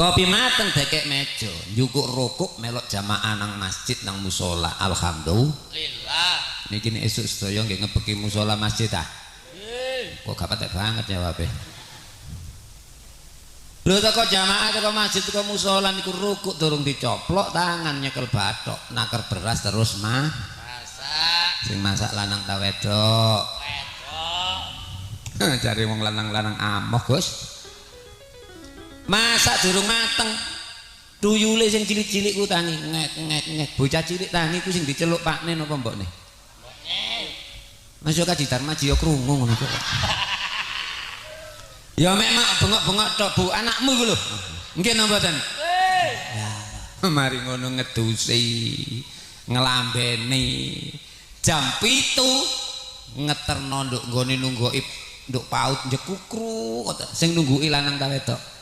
Kopi mateng dekek meja, njukuk rukuk melok jamaah nang masjid nang musola. Alhamdulillah. Niki nek esuk sedaya nggih ngebeki musola masjid ah. Kok gak patek banget jawabe. Lho teko jamaah teko masjid teko musola niku rukuk durung dicoplok tangan nyekel bathok, naker beras terus mah. Masak. Sing masak lanang ta wedok? Wedok. Cari wong lanang-lanang amoh, Gus. Masak durung mateng. Tuyule sing cilik-cilik ku tangi ngek ngek ngek. Bocah cilik tangi ku sing diceluk pakne napa mbokne? Mbokne. Mas yo Kaji Darmaji yo krungu ngono kok. Ya mek mak bengok-bengok tok Bu, anakmu iku lho. Nggih napa mboten? Ya, mari ngono ngedusi, ngelambeni. Jam 7 ngeterno nduk nggone nunggoki nduk PAUD njekukru sing nungguki lanang ta wedok?